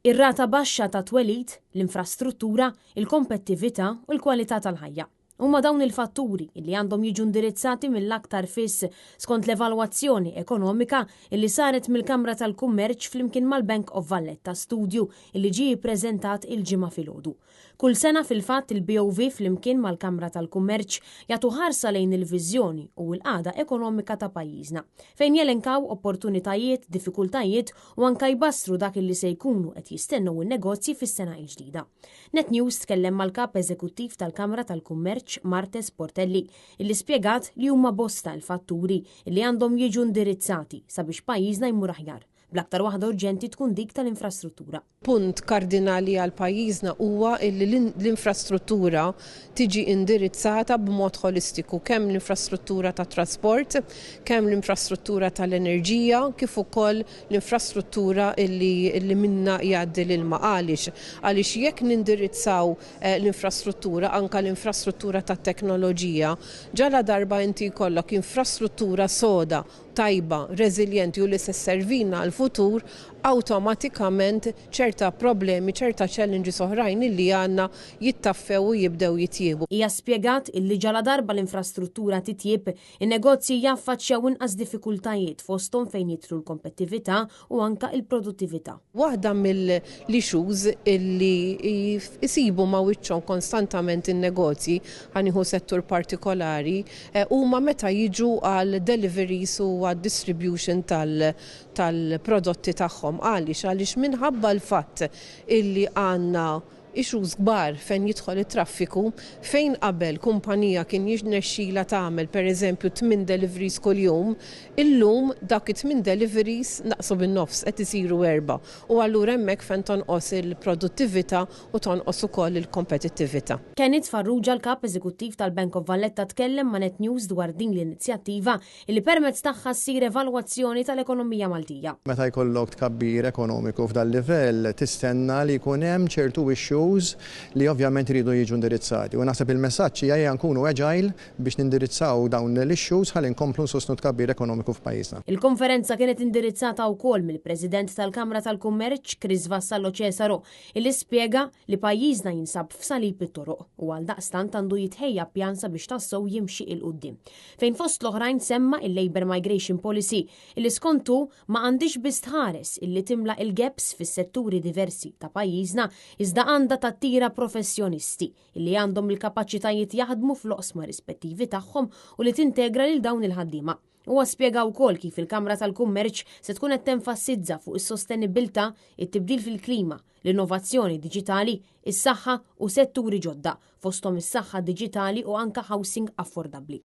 Ir-rata baxxa ta' twelid, l-infrastruttura, il-kompettività u l-kwalità tal-ħajja. Huma dawn il-fatturi li għandhom jiġu indirizzati mill-aktar fis skont l-evalwazzjoni ekonomika illi saret mill-Kamra tal-Kummerċ flimkien mal-Bank of Valletta studju illi ġie ppreżentat il-Ġimgħa filgħodu. Kull sena fil-fatt il-BOV flimkien mal-Kamra tal-Kummerċ jagħtu ħarsa lejn il-viżjoni u l-qagħda ekonomika ta' pajjiżna, fejn jelenkaw opportunitajiet, diffikultajiet u anka jbassru dak li se jkunu qed jistennew in-negozji fis-sena l-ġdida. Net News tkellem mal-Kap Eżekuttiv tal-Kamra tal-Kummerċ Marthese Portelli illi spjegat li huma bosta l-fatturi li għandhom jiġu indirizzati sabiex pajjiżna jmur aħjar, bl-aktar waħda urġenti tkun dik tal-infrastruttura. Punt kardinali għal pajjiżna huwa li l-infrastruttura tiġi indirizzata b'mod holistiku, kemm l-infrastruttura tat trasport, kemm l-infrastruttura tal-enerġija, kif ukoll l-infrastruttura illi minna jgħaddi l-ilma. Għaliex? Għaliex jekk nindirizzaw l-infrastruttura, anka l-infrastruttura tat-teknoloġija, ġala darba inti jkollok infrastruttura soda, tajba, reżiljenti u li se sservina għal-futur, awtomatikament ċerta problemi, ċerta challenges oħrajn illi għandna jittaffew u jibdew jitjiebu. Hija spjegat illi ġala darba l-infrastruttura titjib, in-negozji jaffaċċjaw inqas diffikultajiet fosthom fejn jidħlu l-kompettività u anka il-produttività. Waħda mill-issues illi jsibu ma' wiċċhom konstantament in-negozji, ħa nieħu settur partikolari, huma meta jiġu għal deliveries u għad distribution tal-prodotti tagħhom. Għaliex? Għaliex minħabba l-fatt illi għandna issues kbar fejn jidħol it-traffiku, fejn qabel kumpanija kien jirnexxila tagħmel pereżempju 8 deliveries kuljum, illum dak it-8 deliveries naqsu bin-nofs, qed isiru 4. U allura hemmhekk fejn tonqos il-produttività u tonqos ukoll il-kompetittività. Kenneth Farrugia, l-Kap Eżekuttiv tal-Bank of Valletta, tkellem ma' Net News dwar din l-inizjattiva li permezz tagħha ssir evalwazzjoni tal-ekonomija Maltija. Meta jkollok tkabbir ekonomiku f'dal livell, tistenna li jkun hemm ċertu issues li ovvjament iridu jiġu indirizzati. U naħseb il-messaġġ hija ejja nkunu agile biex nindirizzaw dawn l-issues ħalli nkomplu nsostnu tkabbir ekonomiku f'pajjiżna. Il-konferenza kienet indirizzata wkoll mill-President tal-Kamra tal-Kummerċ, Chris Vassallo Cesaro, illi spjega li pajjiżna jinsab f'salib it-toroq u għaldaqstant għandu jitħejja pjan sabiex tassew jimxi 'il quddiem. Fejn fost l-oħrajn semma il-Labour Migration Policy illi skontu ma għandix biss tħares illi timla il-gaps fis-setturi diversi ta' pajjiżna, iżda għandha tattira professjonisti illi għandhom il-kapaċitajiet jaħdmu fl-oqsma rispettivi tagħhom u li tintegra lil dawn il-ħaddiema. Huwa spjega wkoll kif il-Kamra tal-Kummerċ se tkun qed tenfasizza fuq is-sostenibbiltà, it-tibdil fil-klima, l-innovazzjoni diġitali, is-saħħa u setturi ġodda, fosthom is-saħħa diġitali u anka housing affordabbli.